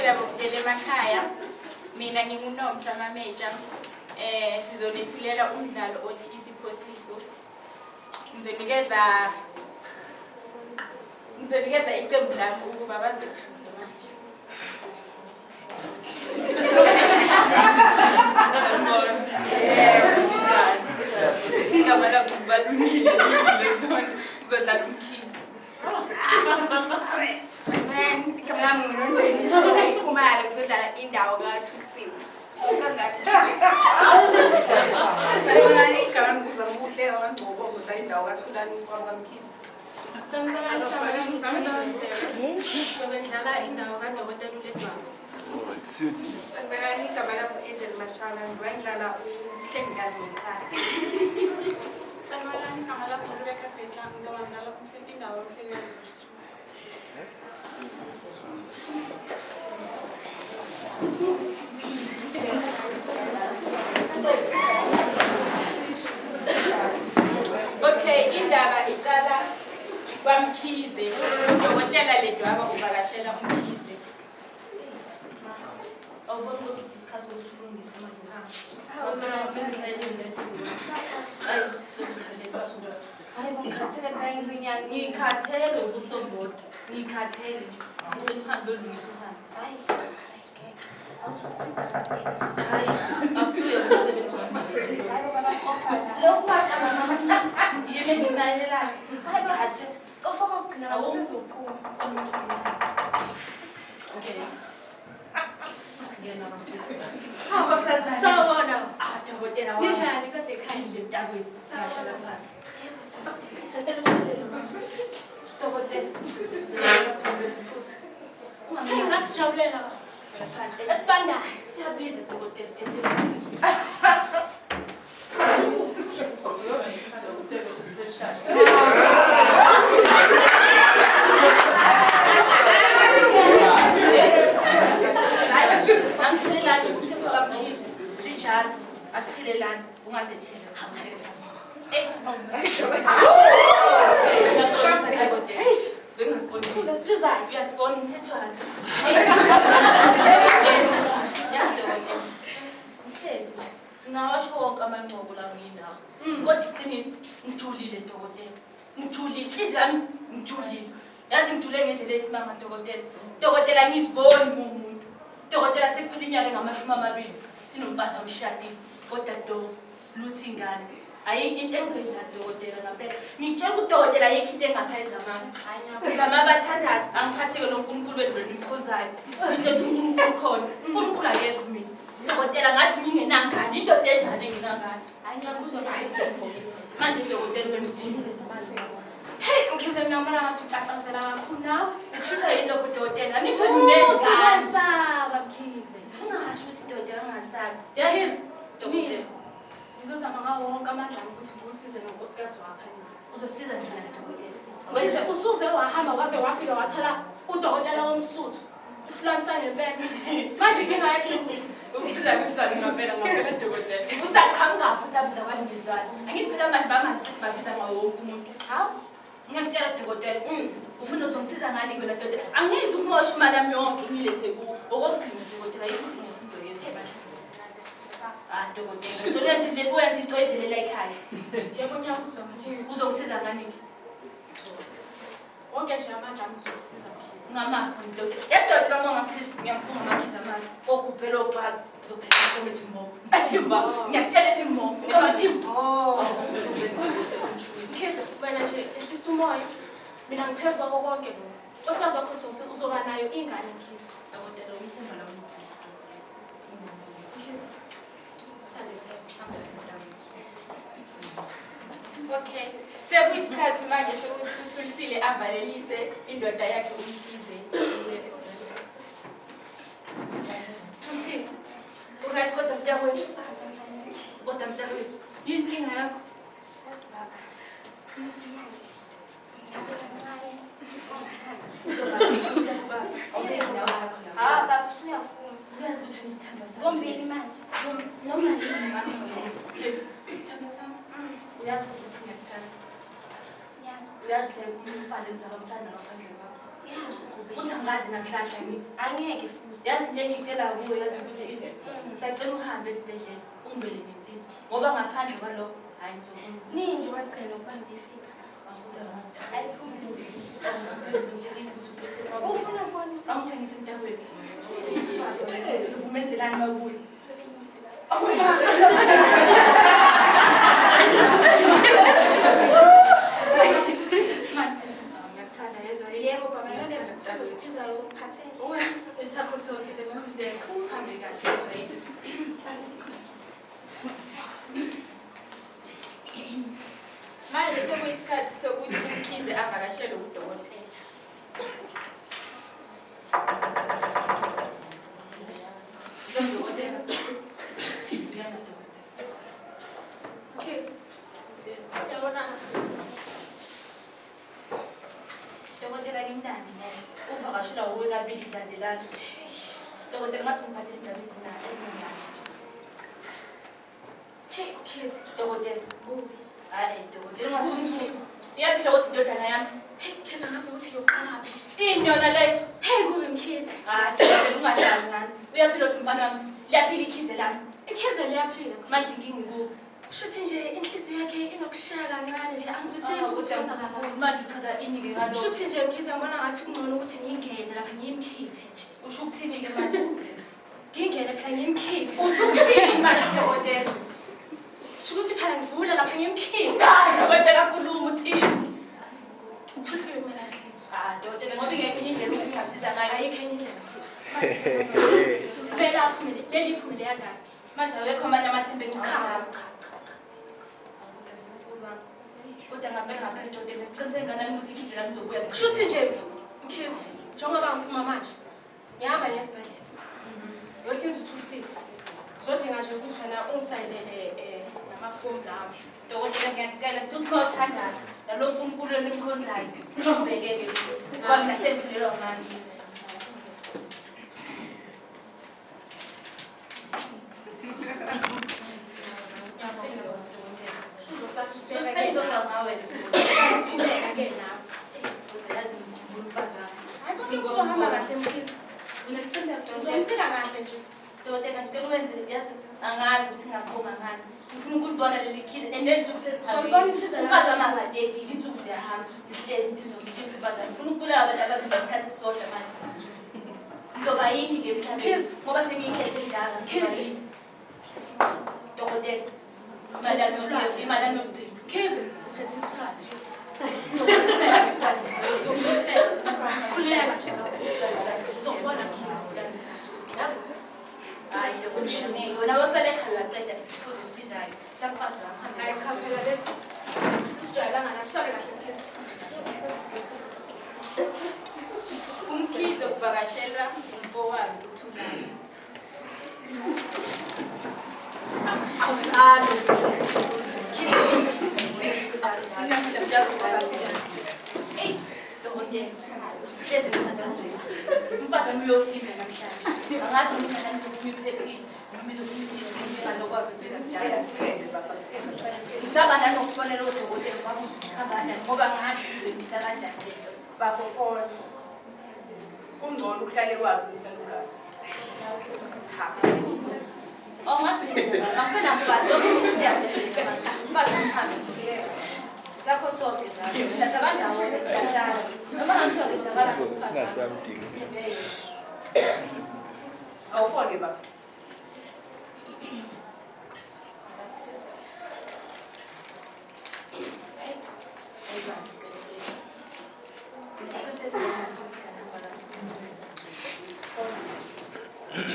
Ngiyanibingelela bobukela emakhaya. Mina nginguNomsa Mameja. Sizonethulela umdlalo othi Isiphosiso. Ngizonikeza iqembu lami ukuba bazethule manje. Sanibona. Igama lami nguBalungile Lezona. Ngizodlala uMkhize. Igama lami nguNondumiso Khumalo, ngizodlala indawo kaThukusiwe. Sanibonani, igama lami nguZamuhle wakwaNgcobo, ngidlala indawo kaThulani umfowabo kaMkhize. Sanibonani, igama lami nguThando Ntsele. Ngizobe ngidlala indawo kaDokotela uLedwaba. Sanibonani, igama lami ngu-Angel Mashana, ngizobe ngidlala umhlengikazi wokuqala. Sanibonani, igama lami nguRebecca Bhedla, ngizobe ngidlala indawo yomhlengikazi wesithuba. Okay, indaba iqala kwaMkhize. Udokotela Ledwaba uvakashela uMkhize. Awuboni kodwa ukuthi isikhathi sokuthi ulungise manje uhambe. Phela ngihlalele la eduze. Hayi, cela ungihlalele usuku. Hayi bo, ngikhathele phela ngizinyanga. Ngikhathele ubuso bodwa. Ngikhathele. Sicela uhambe uyolungisa uhambe. Hayi, hayi ngeke. Awuzokuthi Hayi, akusuye umsebenzi wami. Hayi bo, babacofa la. Lokhu wacabanga amancane. Yimi engikunakekelayo. Hayi bo, Khathele. cofa kokugcina la usezophuma. Okay. Ngena bafika. Hawu nkosazana. Sawubona. Ah, dokotela wami. Ninjani kodwa ekhaya? Philile mntakwethu. Singahlala phansi. Dokotela. Hey, ngasijabulela baba. Hlala phansi. Esibandayo siyabiza dokotela tethe. Angithelelani umthetho kaMkhize. Sinjalo. Asithelelani. Ungazethela. Eh. Ngiyaxolisa dokotela. Bengingaqondile. Sibizayo. Uyasibona umthetho wazo. Yazi dokotela. Ngihlezi nje. Ngingawasho wonke amancoko la ngiyinawo. Kodwa iqiniso ngijulile dokotela. Ngijulile inhliziyo yami ngijulile. Yazi ngijule ngendlela eyisimanga dokotela. Dokotela ngiziboni ngumuntu. Dokotela sekuphela iminyaka engama-20 sinomfazi wamshadile. Kodwa do luthi ingane. Ayikho into engizoyenza dokotela ngampela. Ngikutshela ukuthi dokotela ayikho into engasayizamanga. Hayi ngiyabona. Zama abathandazi angiphatheke lo nkulunkulu wenu lenimkhonzayo. Ngitshe ukuthi uNkulunkulu ukhona. uNkulunkulu akekho mina. Dokotela ngathi ngingenangane, indoda enjani engenangane. Hayi ngiyakuzwa Mkhize. Manje dokotela wena uthini? Hey, Mkhize mina ngibona ngathi ucacazela kakhulu nawe. Ukushiswa yini lokho dokotela? Angithi wena unengane. Usukwesaba Mkhize. Ungasho ukuthi dokotela angasabi. Yazi Mkhize, dokotela mina ngizozama ngawo wonke amandla ami ukuthi ngikusize nonkosikazi wakho angithi. uzosiza njani dokotela? Mkhize usuze wahamba waze wafika wathola udokotela womsuthu. Isilwane sangempela. Manje inkinga yakhe ikuphi? Usibiza ngesilwane ngampela ngampela dokotela. Usaqhamukaphi usabiza kwani ngezilwane? Angithi phela manje bamanje sesibabiza ngawo wonke umuntu. Hawu. Ngiyakutshela dokotela, ufuna uzongisiza ngani wena dokotela? Angizi ukumosha imali yami yonke ngilethe kuwo. Okokugcina dokotela ayikho into engizoyenza manje. Ah dokotela, ngicela uyenze le uyenze into oyizelela ekhaya. Yebo ngiyakuzwa Mkhize. Uzongisiza ngani ke? Wonke nje amandla ami ngizokusiza Mkhize. Ngamaphi dokotela? Yes dokotela uma ungangisiza ngiyamfunga amakhiza amanje. Okubhela ogcwala ngizokuthatha inkomo ethi mbo. Ethi mbo. Ngiyakutshela ethi mbo. Inkomo ethi mbo. Mkhize wena nje ehlisa umoya. Mina ngiphezu kwako konke lokhu. Nkosikazi wakho uzoba nayo ingane Mkhize. Dokotela uyithemba lami lokugcina dokotela. Mkhize. Usale Mkhize. Okay. Sekuyisikhathi manje sokuthi uThulisile avalelise indoda yakhe uMkhize. Thusile. Uright kodwa mntakwethu. Kodwa mntakwethu, yini inkinga yakho? Yazi baba, ngithi manje ngabe kancane ngihamba. Awubeke indawo zakho la. Ah baba usuyavuma. Uyazi ukuthi wena isithandwa sami. Zombili manje. Noma yini manje. Mfethu, isithandwa sami. Uyazi futhi ukuthi ngiyakuthanda. Ngiyazi. Uyazi ukuthi ayikho umuntu umfana engizake amthanda ngaphandle kwakho. Uyazi kubi. Futhi angazi namhlanje ngithi. Angeke futhi. Yazi into engiyicela kuwe yazi ukuthi ngisacela uhambe esibhedlela ungibele nensizwa ngoba ngaphandle kwalokho hayi ngizobona. Ninje wagcina ukubamba ifika. Uzomthengisa ukuthi uphethe baba. Ufuna ukubonisa. Awungithengise mntakwethu. Uthengisa ubaba. Uzobumenzelani mabuye? Manje ngiyakuthanda yezwa. Yebo baba, nalesi uzosiza uzokuphathela. Isakho sonke lesikhululeka uhambe kahle yezwa yini. Manje sekuyisikhathi sokuthi uMkhize avakashele udokotela. Dokotela. Ngiyana dokotela. Mkhize. Siyabonana futhi. Dokotela ngimnandi neze. Uvakashelwa wuwe kabili kulandelana. Dokotela ngathi ngiphathele indaba ezimnandi ezimnandi. Hey Mkhize, Dokotela. kubi. Hayi dokotela ungasumthusi. Iyaphila kodwa indodana yami. Hey Mkhize angazi nokuthi ngiyoqalaphi. Ini yona leyo? Hey kubi Mkhize. Hayi dokotela ungadlali ngazi. Uyaphila kodwa umfana wami. Liyaphila ikhize lami. Ikhize liyaphila. Manje ngingikubi. Shuthi nje inhliziyo yakhe inokushaya kancane nje angizwisisi ukuthi kwenzakalani. Manje uchaza ini-ke ngalokho? Shuthi nje Mkhize ngibona ngathi kungcono ukuthi ngingene lapha ngimkhiphe nje. Usho ukuthini-ke manje? Ngingene phela ngimkhiphe. Usho ukuthini manje dokotela? Sho ukuthi phela ngivule lapha ngimkhiphe. Hayi dokotela khuluma uthini? Ngithulisiwe kumele ahlinzwe. Ah dokotela ngoba ingekho enye indlela ukuthi ngingamsiza ngayo. Ayikho enye indlela Mkhize. Phela aphumele, beliphumele yangani. Manje awekho amanye amathemba Cha engingawazama. cha cha. Kodwa ngampela ngampela dokotela nesiqiniseko nganani ukuthi ikhize lami lizobuya. Shuthi nje Mkhize njengoba ngiphuma manje ngihamba ngesibhedlela. Yohlinza uThulisile. Uzodinga nje ukuthi wena ungisayinele namafomu lawo. Dokotela ngiyacela ukuthi uma uthandaza nalo nkulunkulu enimkhonzayo ningibheke-ke ngoba mina sengiphelelwa amandla. Sengizozwa ngawe. Sibeka-ke nawe. Yazi ngikhumbula umfazi wami. Hayi konke kuzohamba kahle Mkhize. Unesiqiniseko dokotela? Uzomsika kahle nje. Dokotela ngicela uwenze yazi angazi ukuthi ngingakubonga ngani. Ngifuna ukulibona leli khize and ney'nsuku Uzolibona ikhize sezihambile. Umfazi wami akadedile iy'nsuku ziyahamba. Ngihlezi ngithi ngizomhlinza umfazi wami. Ngifuna ukubulawa abantu ababili ngesikhathi esisodwa manje. Ngizoba yini-ke emhlabeni? Khize. Ngoba sengiyikhehle endala ngizoba Khize. yini? Dokotela. Imali yami imali yami yokucisha. Mkhize uphethe isilwane. Uzokubuyisela isilwane. Uzokubuyisela. Khululeka nje. Uzokubona Mkhize isilwane sakho. Yazi? Hayi dokotela yona wafela ekhaya uyaqeda isiphuzo esibizayo. Sakwazi wami. Hayi cha phela lethi sisijwayelanga nathi sale kahle Mkhize. UMkhize uvakashelwa umfowabo uThulani. Awuzali. Eyi, dokotela, sihlezi emthandazweni. Umfazi wami uyofika namhlanje. Angazi noma ingane yami izophuma iphephile noma izophuma isithi njengalokhu akwenzeka kudala. Ngisaba nanokufonela odokotela babuze ukuthi kuhamba kanjani ngoba angazi ukuthi izoyimisa kanjani le nto. Bafofona. Kungcono ukuhlale wazi umhlala ugazi. Awungathi yonke ukuthi uyazenzela manje. Umfazi wami uhambe. Sakho sonke zakho. Thina sabandawonye siyahlala. Noma ngathiwa kwenzakala ngomfazi wami, Singasamdingi. ngithembeke. Awufone bafo.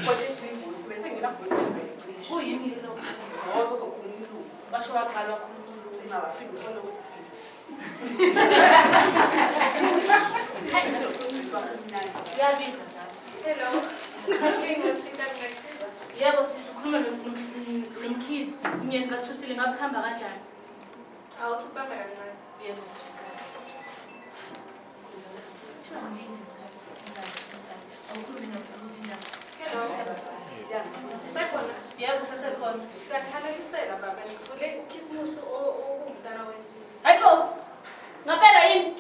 Kodwa ethi uyivusi bese ngena voice number icishe. Kuyini-ke lokho? Vozo uzokhuluma umlungu. Basho waqala wakhuluma umlungu. Cinga waphinde ufone okwesibili. Uyabiza zami. Hello. Kathleen Hospital ngakusiza. Yebo sisi ukhuluma noMkhize. Umyeni kaThusile ngabe kuhamba kanjani? Awuthi ukubamba kancane. Yebo mshakazi. Kuthiwa ngilinde mzali. Mzali. Awukhulumi nokubuza indaba. Hello. Usekhona? Yebo usasekhona. Siyakhalalisela baba nithole ukhisimusi okungumntana wensizwa. Hayibo. Ngampela yini?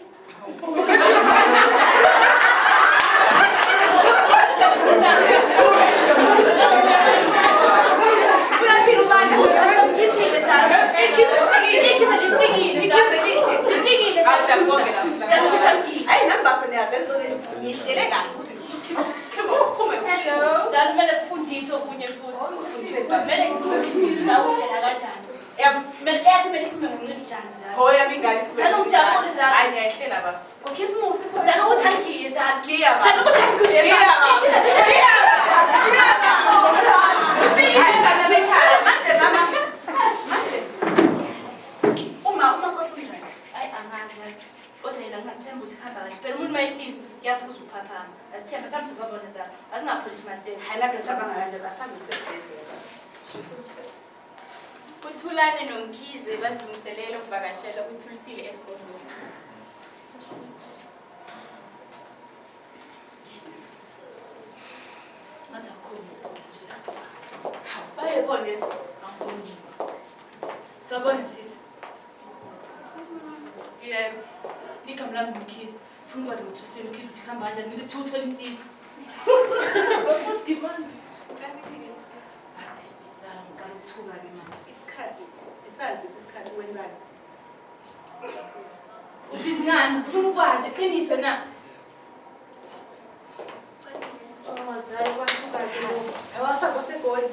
Kumele ngithole ukuthi la uhlela kanjani. Kumele eyathi kumele iphume ngoncibijane zalo. Ho yami ingane. Zalo ngijabule zalo. Hayi ngiyayihlela baba. Ngokhisimusi Zalo ukuthi angigiye zalo. Giya baba. Zalo ukuthi angigiye. Giya baba. Giya baba. Giya baba. Ifike ingane lekhaya. Manje mama. Manje. Uma kohle unjani? Hayi angazi yazi. Kodwa yena ngingathemba ukuthi kuhamba kahle. Phela umuntu mayihlinza kuyaphuza ukuphaphama. Asithembe samzobabona zalo. Asingapholisi maseko. Hayi lapho sihamba ngale asambe sesibhedlela. Uthulane noMkhize bazilungiselela ukuvakashela uThulisile esibhedlela. Ngathi akukhona nje la. Hawu baye bonesi. Angiboni. Sawubona sisi. Yebo. Igama lami nguMkhize. Ufuna ukwazi ngoThulisile Mkhize ukuthi kuhamba kanjani. Ngize kuthiwa uthole insizwa. Demand. Ngicela nginike isikhathi. Zara ngiqala ukuthuka-ke manje. Isikhathi esanzi isikhathi wenzani? Ubhizi ngani? Sifuna ukwazi iqiniso na? Oh, Zara kwasuka-ke lokho. Awafaka kwaseGoli.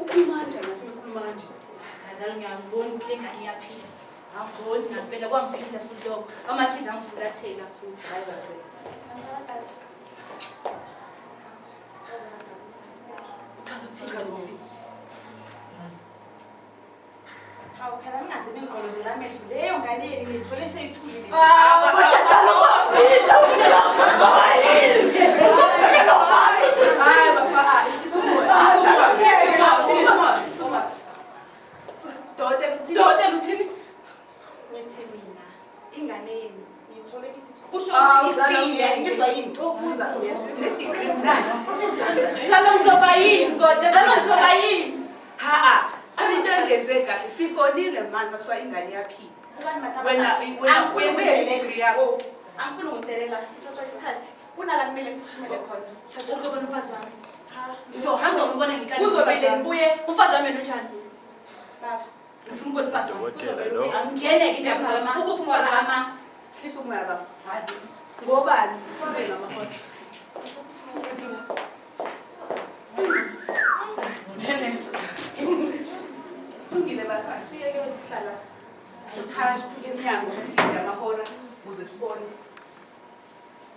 Ukhuluma kanjani nasemekhuluma kanje? Zara ngiyangibona ukuthi le ngane iyaphila. Angiboni ngempela kwangiphila futhi lokho. Amakhize angifulathela futhi. Hayi bafethu. Uchaza ukuthini? Uchaza ukuthini? Hawu phela ngingaze ningigqolozele amehlo leyo ngane yenu ngiyithole seyithulile. Hayi bafana. Isuma. Isuma. Dokotela uthini? Dokotela uthini? Ngithi mina ingane yenu ngiyithole isithu. Kusho Ah, ukuthi ifile ngizwa yini? Ubuza uyeswe le degree nani? Zalo ngizoba yini kodwa? Zalo ngizoba yini? Ha ha. Into engenze kahle sifonile manje bathiwa ingane iyaphila. Ubani madam? Wena wena uyenze le degree yakho. Angifuni ukudelela ishotsha isikhathi. Kunala kumele ngiphuthumele khona. Sacela ukubona umfazi wami. Cha. Ngizohamba ngibone ngikani. Kuzomele ngibuye. Umfazi wami yena unjani? Baba. Ngifuna ukubona umfazi wami. Dokotela lo. Angingeneke indaba zami. Ukuphi umfazi wami? Hlisa umoya baba. Ngazi. Ngobani? Sibe ngamahora. Kulungile baba, siye kuyohlala phansi emnyango silinde amahora ukuze sibone.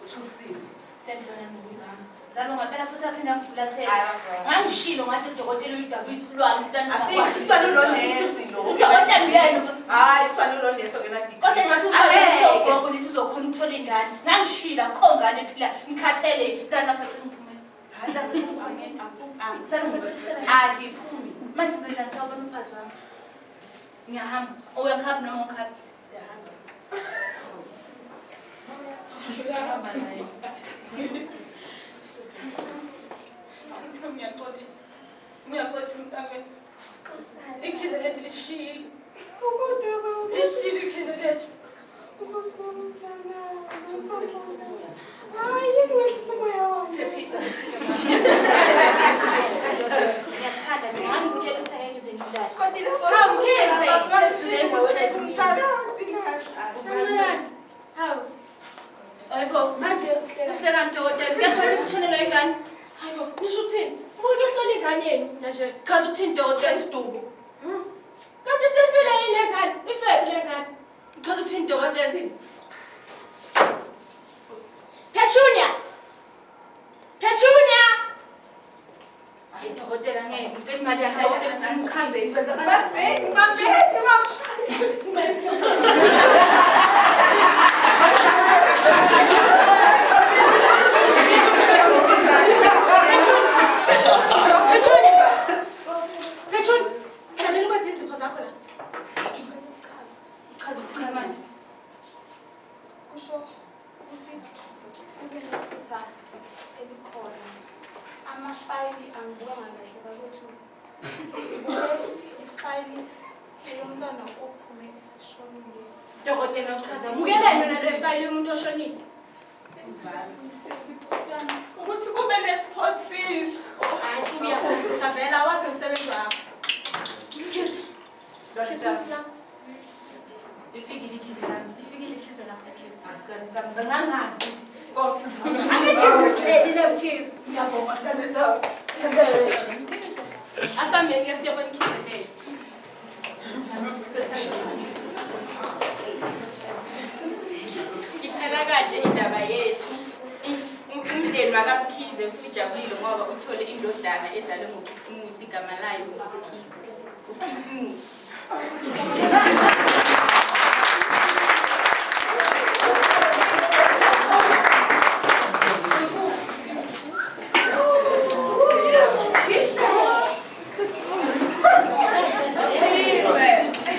Uthulisile. Sendlona ngiyibamba. Zalo ngempela futhi aphinda angifulathela. Hayi, bafana. Ngangishilo ngathi udokotela uyidaba isilwane isilwane Asikho isicalo lo nesi lo. Udokotela uyena. Hayi isicalo lo nesi ongena degree. Kodwa ngathi umfazi Angeke. usogogo nithi uzokhona ukuthola ingane. Ngangishilo akukho ngane ephila. Ngikhathele. Zalo ngasacela ngiphume. Hayi ngisacela ngiphume. Zalo ngisacela ukuhlala. Angiphumi. Manje ngizodla ngisawubona umfazi wami. Ngiyahamba. Uyangikhapha noma ungikhaphi? Siyahamba. Uyahamba naye. Ngiyaxolisa. Ngiyaxolisa mntakwethu. Ikhize lethu lishiyile. Lishiyile ikhize lethu. Phephisa. Ngiyakuthanda mina. Ngangikutshela ukuthi angeke ngize ngilale. Hawu Mkhize. Sanibonani. Hawu. Hayibo, Manje uhleka dokotela. Kuyathola isishonelwa ingane. Hayibo, nisho ukuthini? Ubuke kuyohlola ingane yenu nje. Chaza ukuthini dokotela isidubu. Kanti sifile yini le ngane? Ifephi le ngane? Chaza ukuthini dokotela? Petunia! Petunia! Hayi dokotela ngeke, ngicela imali yakhe dokotela ngichaze. Babheki, babheki, ungamshayi. Petunia! Petunia! Dlalela ukwenza izinzipho zakho la. Chaza ukuthini manje? Kusho ukuthi kube nephutha elikhona. Amafayili angibukanga kahle bakwethu. Ngibuke ifayili eyomntwana ophume eseshonile. Dokotela uchaza. Mukeleni wena le fayili yomuntu oshonile. Ukuthi kube nesiphosiso. Hayi suke uyaphosisa vele awazi nomsebenzi wakho. Mkhize. Khisimusi lakho. Lifikile ikhize lami. Lifikile ikhize lakho Mkhize. Isilwane sami bengangazi ukuthi angithi ngitshelile Mkhize. Ngiyabonga silwane sami. Thembele. Asambeni ke siyobona Mkhize babe. Iphela kanje indaba yethu. Umndeni wakaMkhize usujabulile ngoba uthole indodana ezalwe ngoKhisimusi, igama layo uMkhize. UKhisimusi.